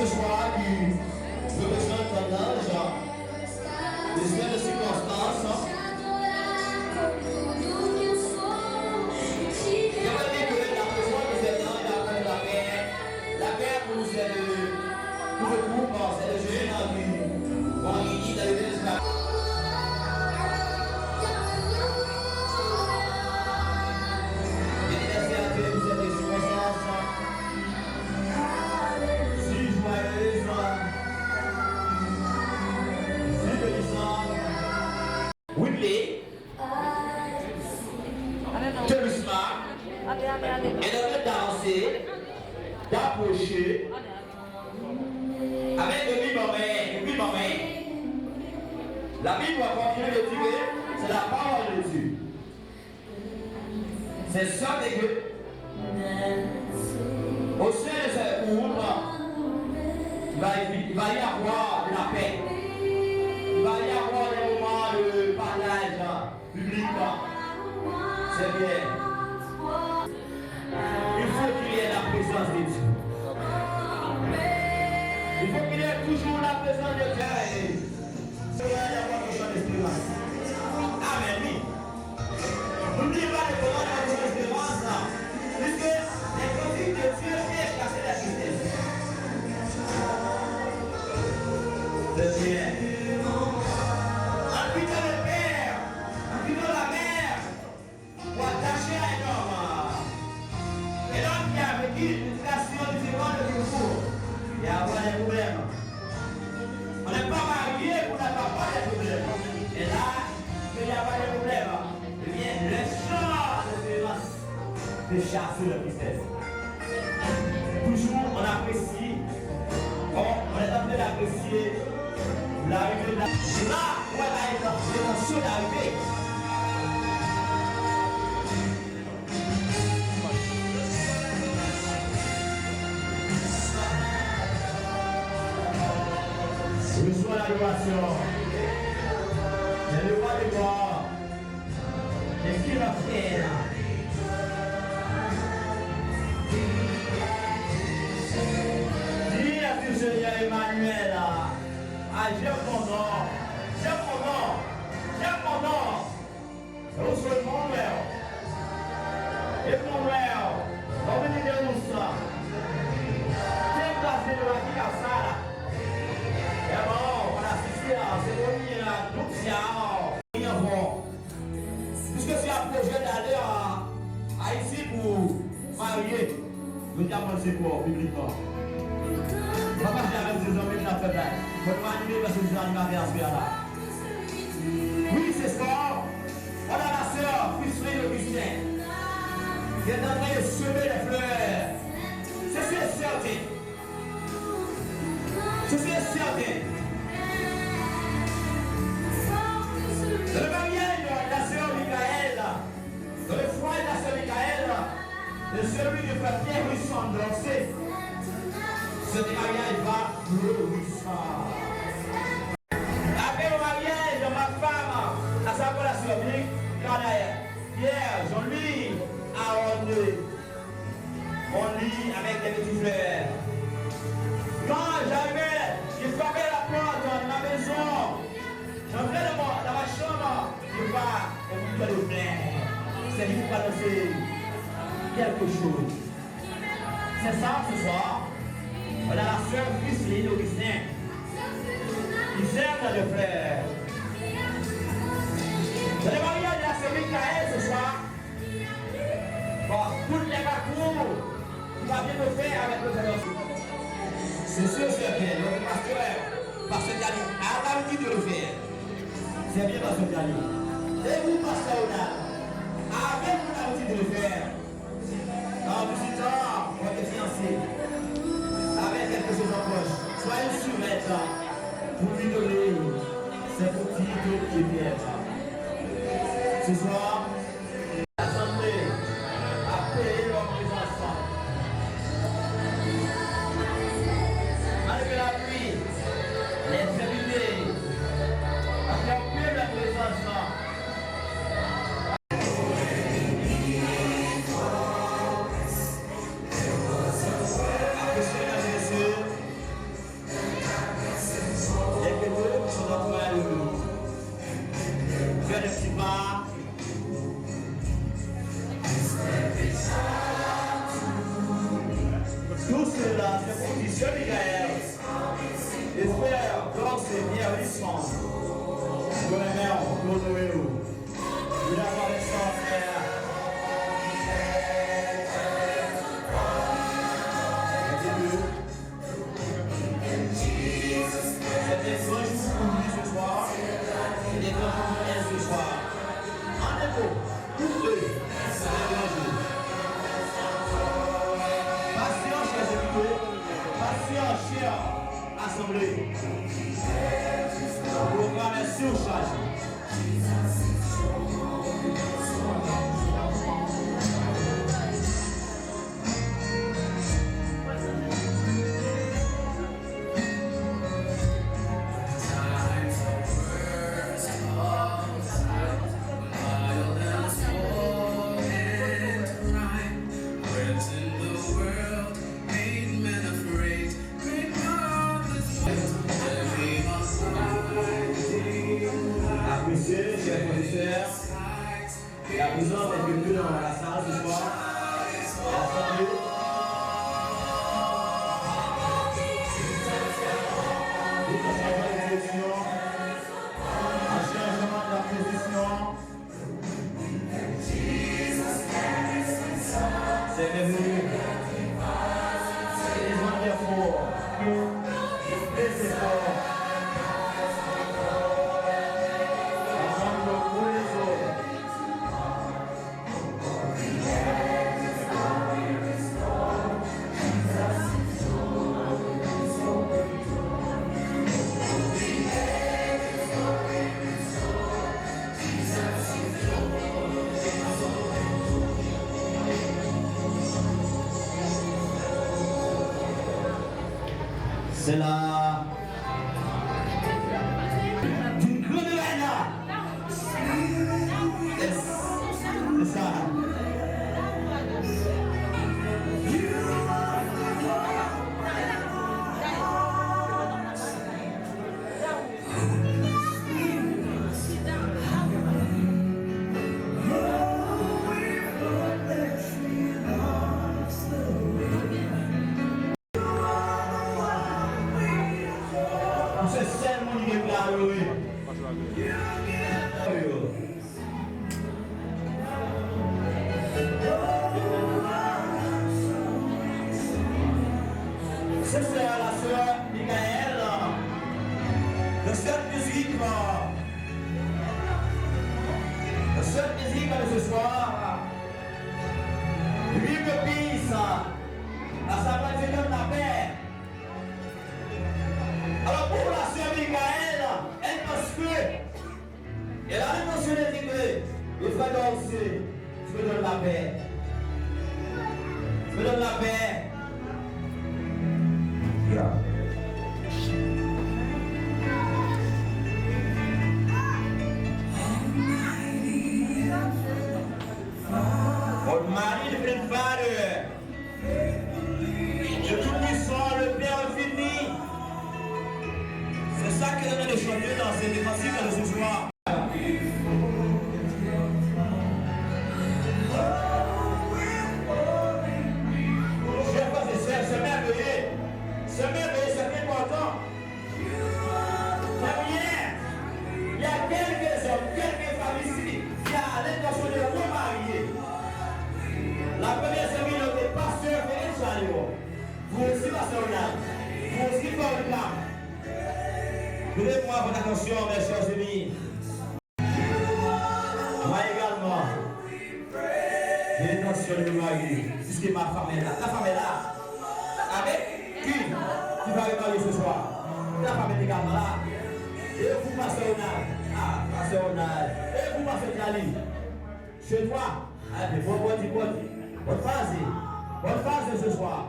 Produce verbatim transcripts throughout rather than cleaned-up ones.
Swa ki reprezante laj, lespès de sikonstans. J'aimerais dire que la présence de cet ange apporte la paix. La paix pour nous, c'est de, pour le groupe, c'est de jeûner dans une bonne unité, dans le désespoir. Béni est à Dieu pour cette circonstance si joyeuse, si bénissante. Whitley, Thelusma, Elder Darcy, Daproche, avec le Bible en main, le Bible en main. La Bible va continuer de dire, c'est la parole de Dieu. C'est ça que Dieu. Au sein de ce groupe, il va, il va y avoir de la paix. Il va y avoir des moments de partage public. C'est bien. Il faut qu'il y ait la présence de Dieu. Il faut qu'il y ait toujours la présence de Dieu. Seyè, y ap pran yon chan esperans. Amèn, wi. N'oubliez pas de prendre la chan esperans, puisque les candidats de Dieu pêchent à cette tristesse. C'est bien. En quittant le père, en quittant la mère, pour attacher à un homme. Et l'homme qui a vécu une situation différente de vous, il y a pas de problème. On n'est pas marié pour n'avoir pas de problème. Et là, il n'y a pas de problème. Eh bien, le chant de délivrance de chasser le tristesse. Toujours, on apprécie, on, on est en train d'apprécier l'arrivée de la, là, voilà, l'intention d'arriver. Reçois l'adoration. C'est le roi des rois. Et qui va faire? Dis à ton Seigneur Emmanuel, ah, j'aime mon nom, j'aime mon nom, j'aime mon nom. Yo sou Emmanuel. Emmanuel, nou vini de nou sa. Te plase nou la ki ka sa la. Eman, wala sisi a, se premye la, nou ti a. Ni anvan. Puisque c'est un projet d'aller à Haïti pour marier. Yo te aprann se kò piblikman. Mwen pase avèk se zanmi m nan fèt la. Mwen nou anime paske se animatè aswè a la. Wi, se sa. Voilà la sœur Christine Augustin qui est en train de semer des fleurs. Ceci est certain. Ceci est certain. Dans le mariage de la sœur Michael, dans le foyer de la sœur Michael, de celui de frère Pierre Wilson Dorcé, ce mariage va florissant. Après le mariage de ma femme, à savoir la sœur Michael, Pierre, Jean-Louis, Aaron, mon lit avec des petits fleurs. Quand j'arrivais, je frappais la porte de ma maison. J'entrais dans, mon- dans ma chambre, je vois un bouquet de fleurs. C'est juste pour annoncer quelque chose. C'est ça, ce soir. On a la sœur Christine Augustin qui sert de fleurs. C'est le mariage de la sœur Michael ce soir. Bon, tout les parcours, tu vas bien le faire avec le Seigneur. C'est sûr, c'est bien. Notre pasteur, pasteur Dani, a l'habitude de le faire. C'est bien, pasteur Dani. Et vous, pasteur Ronald, avez-vous l'habitude de le faire? En visitant votre fiancé, avec quelque chose en poche, soyez sûr d'être vous lui donner, c'est pour dire que je t'aime. Ce soir, l'assemblée a payé leur présence. Malgré la pluie, les invités accueillent leur présence. Appreciez la blessure. Sa se pou ti sè Michael. Espè, Dorcé, Pierre, Lisson. Yo renmen w, yo onore w. William Alexander. Sèten granjou pou li se swa, sèten granjou pou èl se swa. An de mo, tout de, sèten granjou. Pasyan, chè envite, pasyan, chè asanble. Pwogram isi chaje. Apresye, chè pwofesè. E aprézan, mèt yo tou nan la sal se swa. Asanble. Pou chanjman de direksyon. An chanjman de pozisyon. Sè, byenveni. It is wonderful. It is wonderful. Se la. D'une grande reine. Yes. Se sa. Ou se sèl moun ki gen pou adore. Ce sera la sœur Michael. Dans cette musique, dans cette musique de ce soir, we give peace. La sœur Dieu donne la paix. Alors pour la sœur Michael, elle pense que, elle a l'intention de dire que le frère Dorcé, tu me donnes la paix. Tu me donnes la paix. Yeah. Almighty Father. Le Tout-Puissant, le Père infini. C'est ça que nous allons chanter dans cette cantique de ce soir. Chers frères et sœurs, c'est merveilleux. C'est merveilleux, c'est important. Fè byen. Il y a quelques hommes, quelques femmes ici qui a l'intention de remarier. La première semaine, le pasteur Félix Chalero. Vous aussi, pasteur Ronald. Vous aussi, frère William. Prêtez-moi votre attention, mes chers amis. Mwen egalman, j'ai l'intention de me marier, puisque ma femme est là. La femme est là. Avec qui tu vas te marier ce soir? Ta femme est également là. Et vous, pasteur Ronald? Ah, pasteur Ronald. Et vous, pasteur Djali? Chez toi? Ah, bien, bon, bon, bon, bonne phase. Bonne phase ce soir.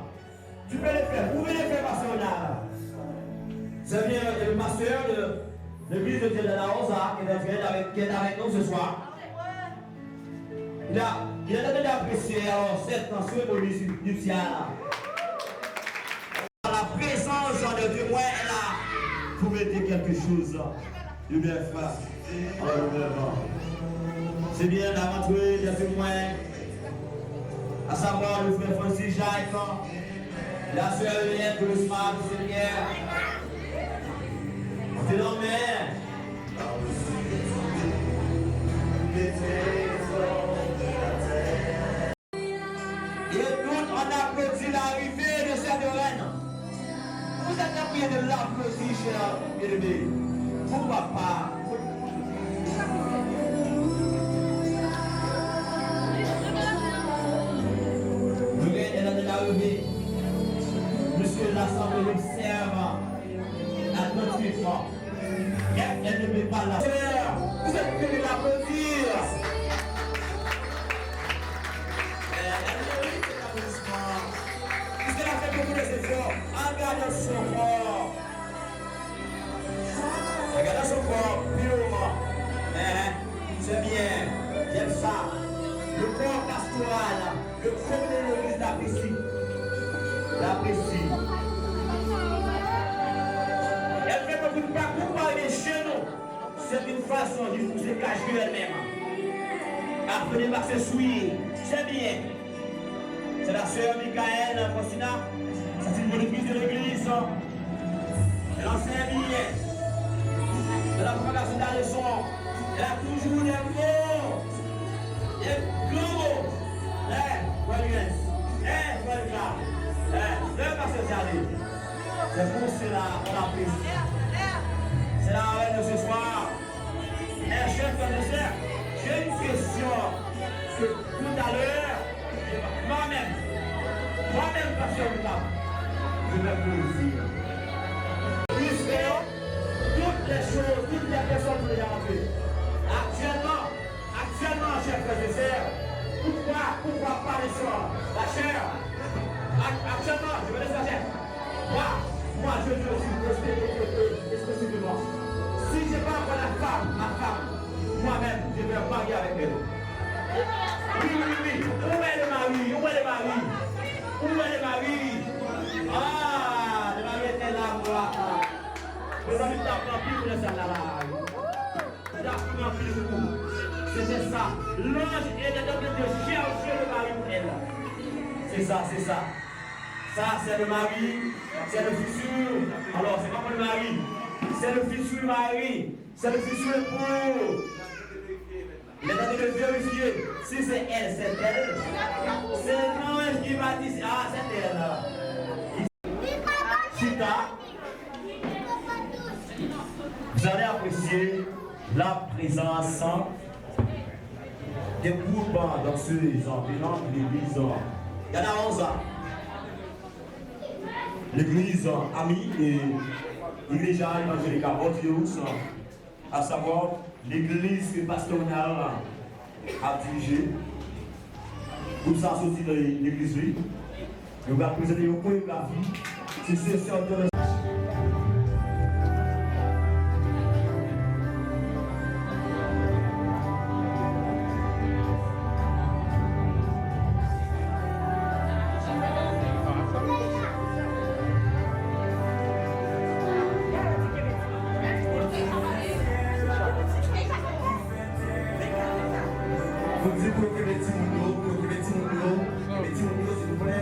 Tu peux le faire. Vous pouvez le faire, pasteur Ronald. C'est bien le pasteur de l'église de Dieu de la Rosa qui est en direct avec, qui est avec nous ce soir. Il a, il est en train d'apprécier alors cette cérémonie nuptiale. La présence de témoins est là pour aider quelque chose. Amen, frère. Amen. C'est bien la rentrée des témoins, à savoir le frère Francis Jacques, La sè Juliette, dousman, Seigneur. Monte lanmen. Et nous, on applaudit l'arrivée de cette reine. Vous êtes en train de l'applaudir, chers bien-aimés. Pourquoi pas? Nous venons d'arriver. Puisque l'assemblée l'observe attentivement. Car elle ne met pas la terre. Vous êtes venus l'applaudir. Euh, elle mérite cet applaudissement. Puisqu'elle a fait beaucoup d'efforts en gardant son corps. En gardant son corps purement. Hein? C'est bien. J'aime ça. Le corps pastoral. Le corps de l'église l'apprécie. L'apprécie. Elle fait beaucoup de pas pour parler de chez nous. C'est une façon de vous cacher elle-même. Après de passer souillé. C'est bien. C'est la sœur Michael Faustina. C'est une monitrice de l'église. Elle enseigne bien. Dans la propagation de la leçon, elle a toujours des mots, des grands mots. Eh, Frère Luens. Eh, Frère Lucas. Eh, le pasteur Charlie. C'est pour cela qu'on l'apprécie. C'est la reine de ce soir. Eh, chers frères et sœurs, j'ai une question que tout à l'heure, je vais, moi-même, moi-même, pasteur Lucas, je vais vous le dire. Puisque toutes les choses, toutes les personnes sont déjà rentrées. Actuellement, actuellement, chers frères et sœurs, pourquoi, pourquoi pas le soir, la chair? Ac-, actuellement, je me laisse la chair. Moi, moi, je, je suis respecté, respecté, respecté de moi. Si j'ai pas encore la femme, ma femme, moi-même, je vais me marier avec elle. Oui, oui, oui. Où est le mari? Où est le mari? Où est le mari? Ah, le mari était là, moi. Mezanmi, m t ap pran pil pou lè sa la, la. M t ap pran pil pou. C'était ça. L'ange était en train de chercher le mari pour elle. C'est ça, c'est ça. Ça, c'est le mari, c'est le futur. Alors, c'est pas pour le mari. C'est le futur mari. C'est le futur époux. Il est en train de vérifier si c'est elle, c'est elle. C'est l'ange qui va dire, ah, c'est elle. Chita. Vous allez apprécier la présence des groupes danseuses venant de l'église Ganarosa, l'église Ami et Igreja Evangélica Bom Deus, à savoir l'église que Pasteur Ronald ap dirije. Gwoup sa a soti nan legliz li. Yo pral prezante yon koregrafi. Se sesyon de Pou di pou yo kenbe timoun yo, pou yo kenbe timoun yo, kenbe timoun yo, silvouplè.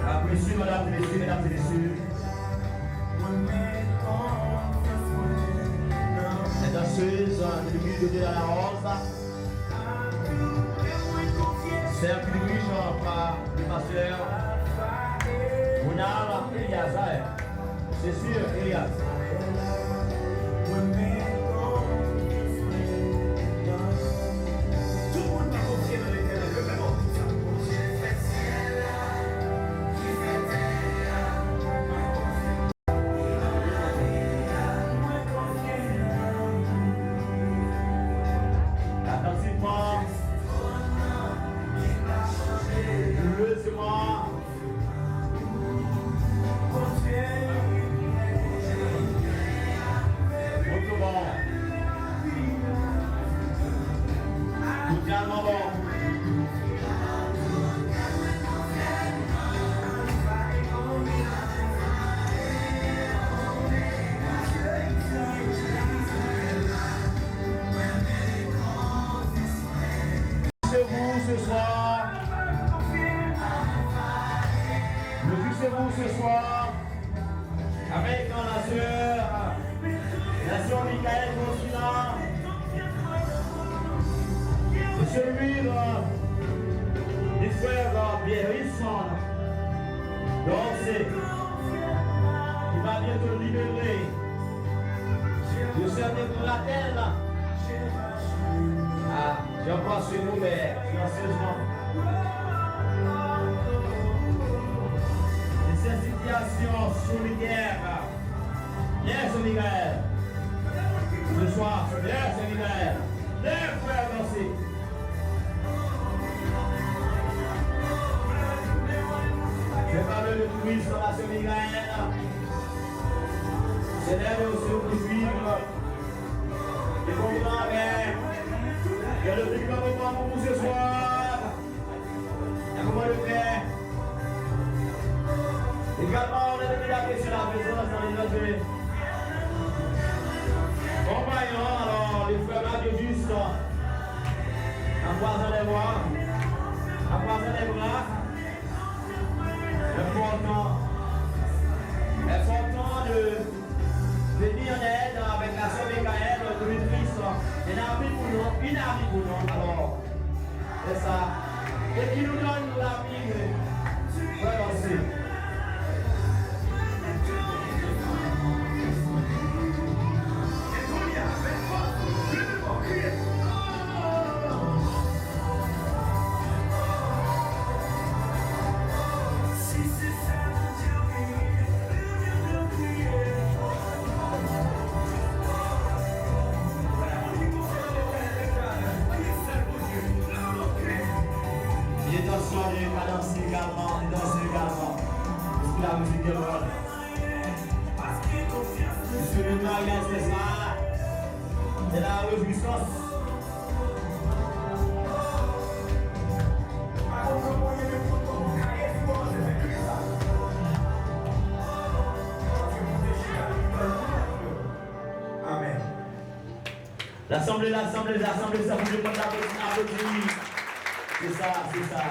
Apre si, medam e mesye, medam e mesye, les danseuses de l'église de Dieu à la Rose. Sè ki dirije pa le pastè Ronald Eliazar. Se sè Eliazar. Tout moun ki konfye nan Letènèl, leve men w. Atantivman, nou C'est vous ce soir. Le Christ est vous ce soir. Avec la sœur, la sœur Michael Consulat. Monsieur Louis, le frère Pierre Wilson. Donc c'est, il va bientôt libérer de certains bretelles. Ah, j'embrasse ce nous, mais silencieusement. Et cette situation solitaire, Pierre Saint Michael. Ce soir, Pierre Saint Michael. Les frères dansés. Je parle de Louis dans la Saint Michael. C'est l'heure aussi au public. Et bon, amen. Il y a le plus grand moment pour vous ce soir. Comment le faire? Également, on a demandé la question, la présence dans les autres. Compagnon, alors, les frères Mario Juste, en croisant les bras, en croisant les bras, important, important de venir en aide avec la sœur Michael, notre auditrice, un ami pour nous, une amie pour nous, alors. Fè sa. E ki nou donn lapli, frè Lanse. Li te ansyen, li te ka danse egalman, li te danse egalman. Espri la mizik de mòn. Espri de maryaj, se sa. Se la rejwisans. Amen. Lasanble, lasanble, lasanble, sa pou demann aplodi, aplodi. Se sa, se sa.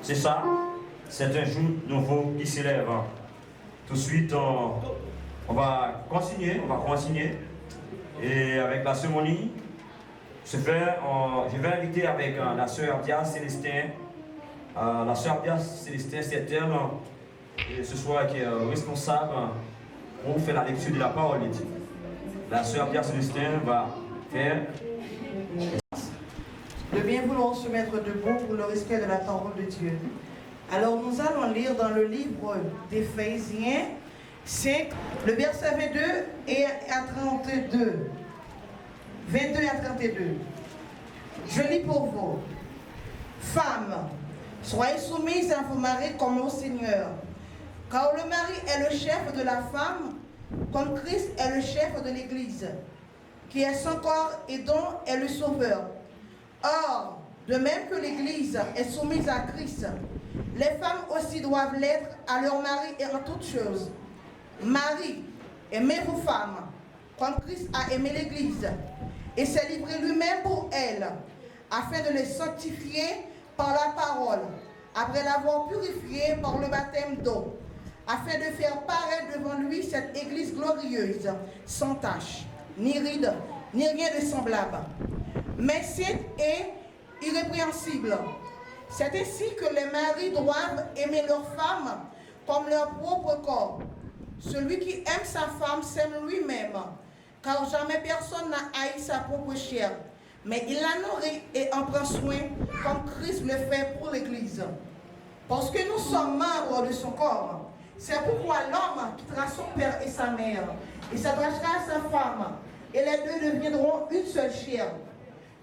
C'est ça, c'est un jour nouveau qui se lève. Tout de suite, on, on va continuer, on va continuer. Et avec la cérémonie, ce fait, on- je vais inviter avec euh, la sœur Abdia Célestin, euh, la sœur Abdia Célestin, c'est elle, euh, ce soir qui est euh, responsable pour faire la lecture de la parole de Dieu. La sœur Abdia Célestin va faire. De bien vouloir se mettre debout pour le respect de la parole de Dieu. Alors nous allons lire dans le livre d'Éphésiens cinq, le verset vingt-deux et à trente-deux. Vingt-deux à trente-deux. Je lis pour vous. Femmes, soyez soumises à vos maris comme au Seigneur, car le mari est le chef de la femme, comme Christ est le chef de l'Église, qui est son corps et dont est le Sauveur. Or, de même que l'Église est soumise à Christ, les femmes aussi doivent l'être à leur mari et en toutes choses. Maris, aimez vos femmes, comme Christ a aimé l'Église, et s'est livré lui-même pour elle, afin de le sanctifier par la parole, après l'avoir purifiée par le baptême d'eau, afin de faire paraître devant lui cette Église glorieuse, sans tache, ni ride, ni rien de semblable, mais sainte et irrépréhensible. C'est ainsi que les maris doivent aimer leurs femmes comme leur propre corps. Celui qui aime sa femme s'aime lui-même, car jamais personne n'a haï sa propre chair, mais il la nourrit et en prend soin, comme Christ le fait pour l'Église. Parce que nous sommes membres de son corps. C'est pourquoi l'homme quittera son père et sa mère, et s'attachera à sa femme, et les deux deviendront une seule chair.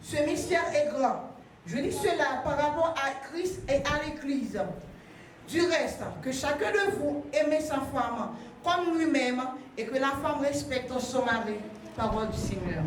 Ce mystère est grand. Je dis cela par rapport à Christ et à l'Église. Du reste, que chacun de vous aime sa femme comme lui-même et que la femme respecte son mari. Parole du Seigneur.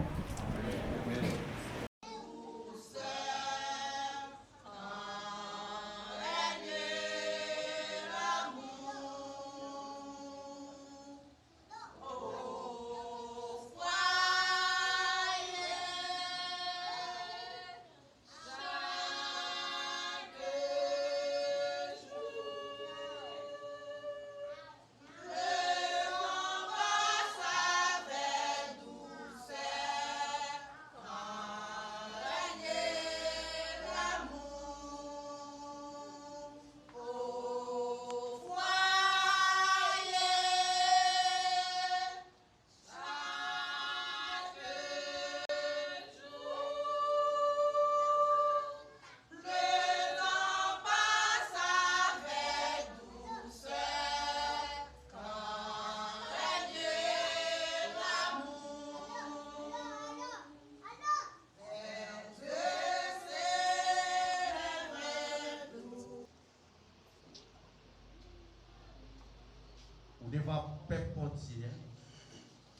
Ou devan pèp Bondye a,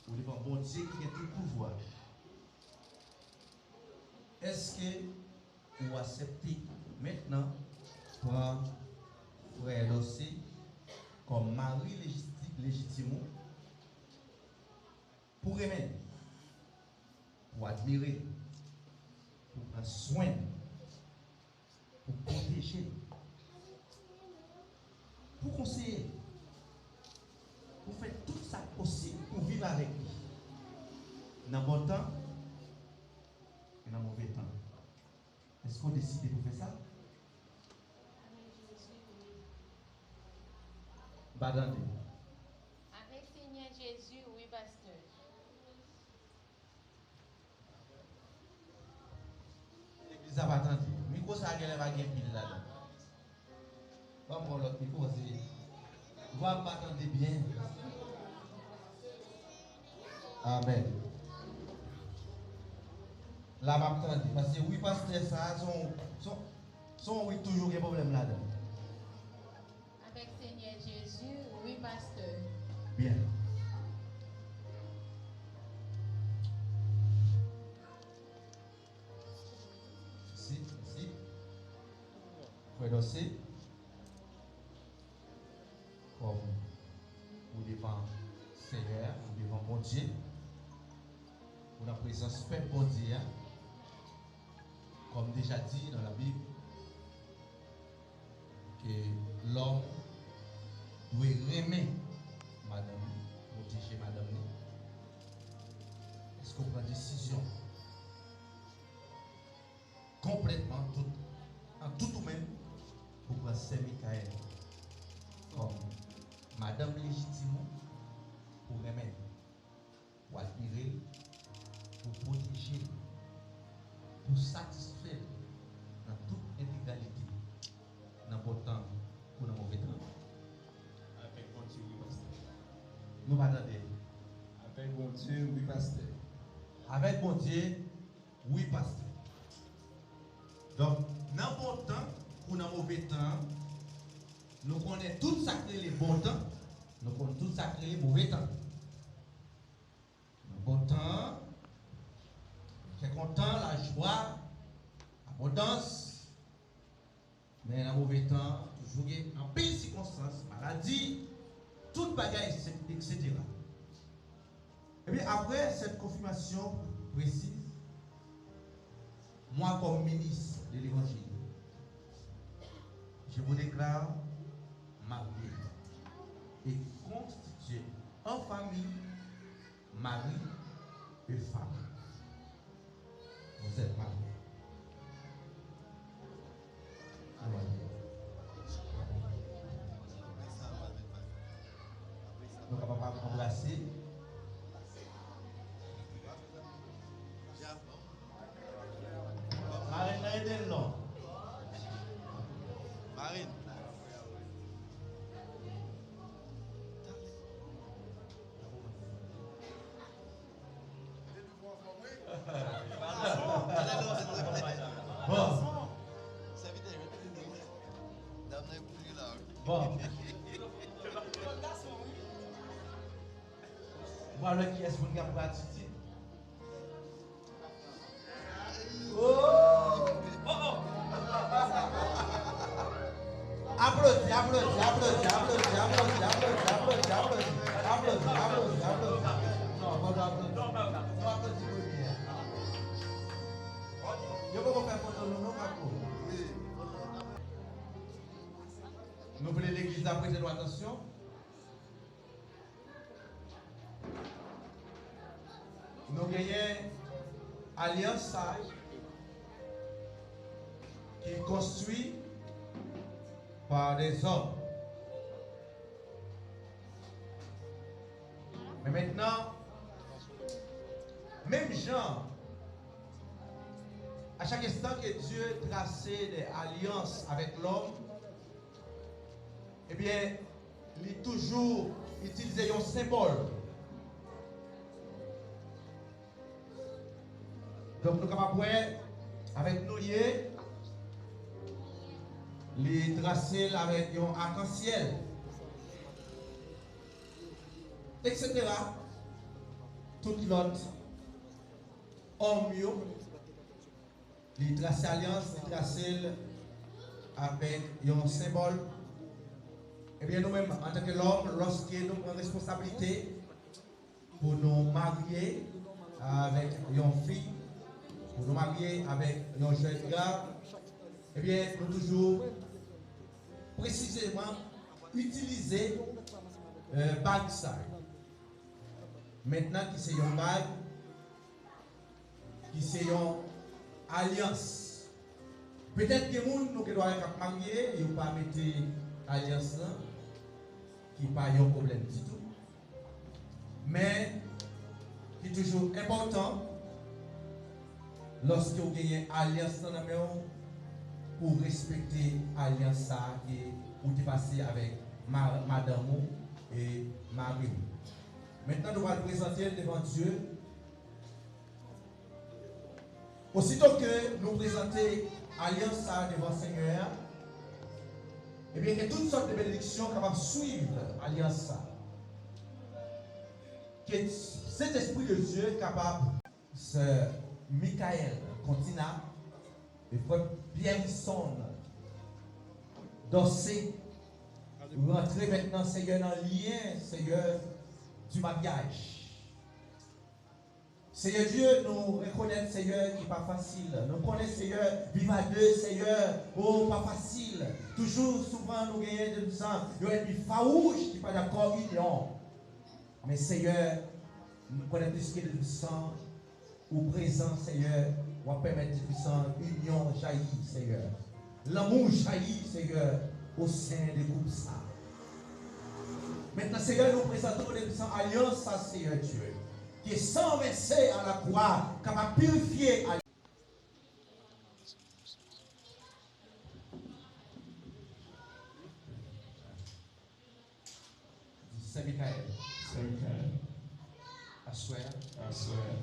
ou devan Bondye ki gen tout pouvwa. Èske ou aksepte mentnan pran frè Dòse kòm mari lejiti- lejitim ou? Pou renmen, pou admire, pou pran swen, pou pwoteje, pou konseye, pou fè tout sa k posib pou viv avèk li nan bon tan e nan move tan. Èske w deside pou fè sa? Avèk Jezi, wi. M pa tande. Avèk Senyè Jezi, wi, pastè. Legliz la pa tande. Mikwo sa a genlè pa gen pil ladan. Ban m pran lòt mikwo, paske vwa m pa tande byen. Amèn. La m ap tande. Paske wi, pastè, sa a se yon, se yon, se yon wi k toujou gen pwoblèm ladan. Avèk Senyè Jezi, wi, pastè. Byen. Mèsi, mèsi. Frè Dòse, kòm ou devan Senyè a, ou devan Bondye, ou nan prezans pèp Bondye a, kòm deja di nan Labib, ke lòm dwe renmen madanm li, pwoteje madanm li. Èske Pou pran desizyon konplètman, tout, an tout ou menm, pou pran sè Michaëlle kòm madanm lejitim ou, pou renmen l, pou admire l, pou pwoteje l, pou satisfè l nan tout entegralite, nan bon tan kou nan move tan. Avèk Bondye, wi, pastè. Nou pa tande. Avèk Bondye, wi, pastè. Avèk Bondye, wi, pastè. Donk, nan bon tan kou nan move tan, nou konnen tout sa k rele bon tan, nou konn tout sa k rele move tan. Nan bon tan, kè kontan, lajwa, abondans. Men nan move tan, toujou gen anpil sikonstans, maladi, tout bagay, et cetera. Ebyen, après cette confirmation précise, moi, comme ministre de l'Évangile, je vous déclare marié et constitué en famille, mari et femme. Vous êtes mariés. Nou kapab anbrase. Marenn nan ede l non. Marenn. Bon. Bon. Ou pral wè kiyès moun k ap pran atitid. Oh! Aplodi, aplodi, aplodi. Non, fò nou aplodi. Nou aplodi premye a. Yo poko fè foto nou non, Kapo. Nou vle legliz la prete nou atansyon. Nou genyen alyans sa ki konstwi pa dèzòm. Men mentnan, menm jan, a chak enstan ke Dye trase de alyans avèk lòm, ebyen, li toujou itilize yon senbòl. Donk, nou kapab wè, avèk Noye, li trase l avèk yon akansyèl, et cetera. Tout lòt òm yo, li trase alyans, li trase l avèk yon senbòl. Ebyen, nou menm, antanke lòm, lòske nou pran responsablite pou nou marye avèk yon fi, pou nou marye avèk yon jèn gason, ebyen, nou toujou presizeman itilize, eh, bag sa yo. Mentnan ki se yon bag, ki se yon alyans. Petèt gen moun nou gendwa wè k ap marye, yo pa mete alyans lan, ki pa yon pwoblèm ditou. Men, ki toujou enpòtan, lòske w genyen alyans lan nan men w, pou w respekte alyans sa a ke ou te pase avèk ma-, madanm ou e mari w. Mentnan, nou pral prezante l devan Dye. Osito ke nou prezante alyans sa a devan Senyè a, ebyen, ke tout sòt de benediksyon kapab swiv alyans sa a. Ke Sentespri de Dye kapab, sè Michaëlle Continat e frè Pierrison Dorcé, rantre mentnan, Senyè, nan lyen, Senyè, di maryaj. Seyè Dye, nou rekonèt, Seyè, ki pa fasil. Nou konnen, Seyè, viv a de, Seyè, o, pa fasil. Toujou, souvan, nou genyen de san, yon ènmi fawouch ki pa dakò inyon. Men, Seyè, nou konnen plis ke de san, Ou prezan, Seyè, w ap pèmèt Dye Pwisan inyon jayi, Seyè. Lanmou jayi, Seyè, o sen de gwoup sa. Mentnan, Seyè, nou prezante w Dye Pwisan alyans sa, Seyè Dye. Ke san vèse a la kwa kapab pirifye alyans. Di, Sè Mikayèl. Sè Mikayèl. Aswè a. Aswè a.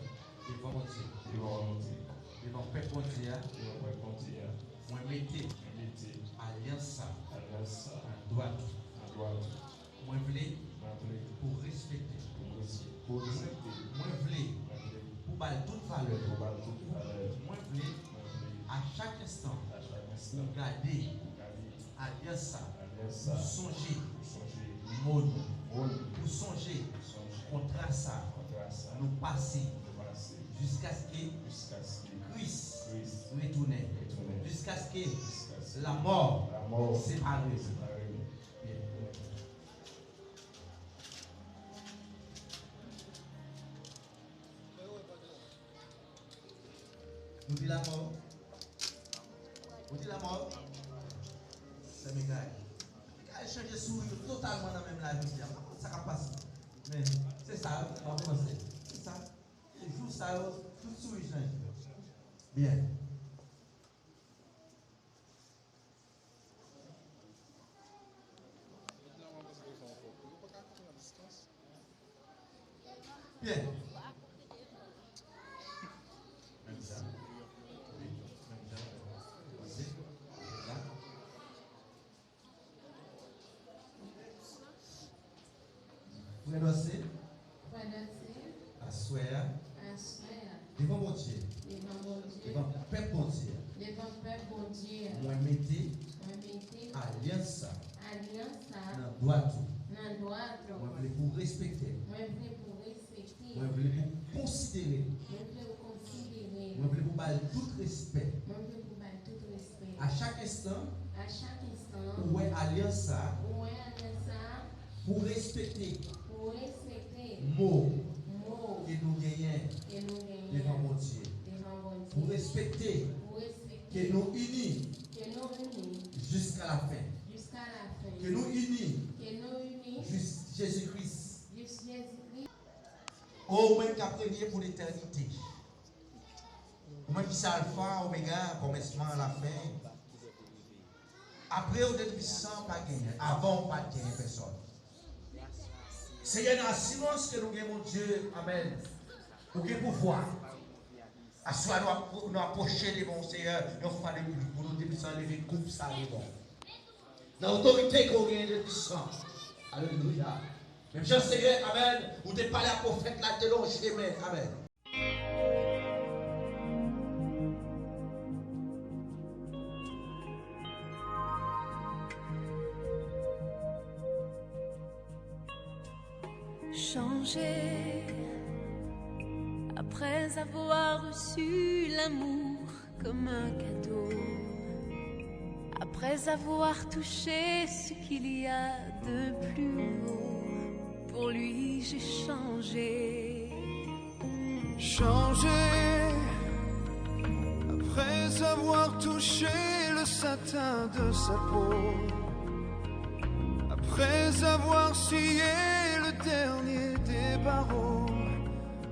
Devan Bondye. Devan Bondye. Devan pèp Bondye a. Devan pèp Bondye a. Mwen mete. Mwen mete. Alyans sa. Alyans sa. Nan dwat ou. Nan dwat ou. Mwen vle. Mwen vle. Pou respekte. Pou respekte. Pou respekte. Mwen vle. Mwen vle. Pou ba l tout valè. Pou ba l tout valè. Mwen vle. Mwen vle. A chak enstan. A chak enstan. Ou gade. Ou gade. Alyans sa. Alyans sa. Pou sonje. Pou sonje. Mo nou. Mo nou. Pou sonje. Pou sonje. Kontra sa. Kontra sa. Nou pase. Nou pase. Jiskaske. Jiskaske. Kris. Kris. Retounen. Retounen. Jiskaske. Jiskaske. Lamò. Lamò. Separe nou. Separe nou. Byen. Nou di lamò. Ou di lamò. Sè Mikayèl. Mikayèl chanje souri totalman nan menm la jodi a. M pa konn sa k ap pase. Men, se sa, m ap panse. Se sa. Se jou sa yo, tout souri chanje. Byen. Byen. Menm sa. Wi, menm jan. Poze. La. Frè Dòse. Frè Dòse. Aswè a. Aswè a. Devan Bondye. Devan Bondye. Devan pèp Bondye a. Devan pèp Bondye a. Mwen mete. Mwen mete. Alyans sa. Alyans sa. Nan dwat ou. Nan dwat ou. Mwen vle pou w respekte m. Mwen vle pou w respekte m. Mwen vle pou w konsidere m. Mwen vle pou w konsidere m. Mwen vle pou w ba l tout respè. Mwen vle pou w ba l tout respè. A chak enstan. A chak enstan. Ou wè alyans sa. Ou wè alyans sa. Pou respekte. Pou respekte. Mo. Mo. Ke nou genyen. Ke nou genyen. Devan Bondye. Devan Bondye. Pou respekte. Pou respekte. Ke nou ini. Ke nou ini. Jiska la fen. Jiska la fen. Ke nou ini. Ke nou ini. Jis Jezi Kris. Jis Jezi Kris. O, ou menm k ap renye pou letènite. Ou menm ki se Alfa, Omega, kòmansman, lafen. Apre ou, Dye Tupwisan, pa genyen. Avan ou, pa t genyen pèsòn. Seyè, nan asirans ke nou gen Bondye, amèn. Ou gen pouvwa. Aswè a, nou ap-, nou apwoche devan w, Seyè, yon fwa de plis, pou nou, Dye Tupwisan, leve gwoup sa devan w. Nan otorite ke w genyen, Dye Tupwisan. Alelouya. Menm jan, Seyè, amèn, ou te pale a pwofèt la, te lonje men, amèn. Changer après avoir reçu l'amour comme un cadeau, après avoir touché ce qu'il y a de plus haut, pour lui j'ai changé. Changer après avoir touché le satin de sa peau, après avoir scié le dernier des barreaux,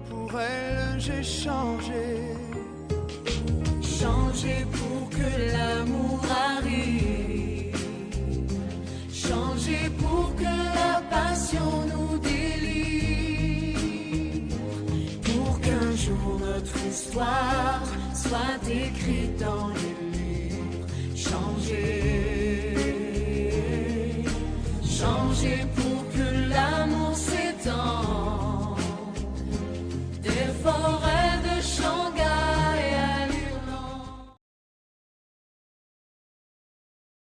pour elle j'ai changé. Changer pour que l'amour arrive. Changer pour que la passion nous délivre. Pour qu'un jour notre histoire soit écrite dans le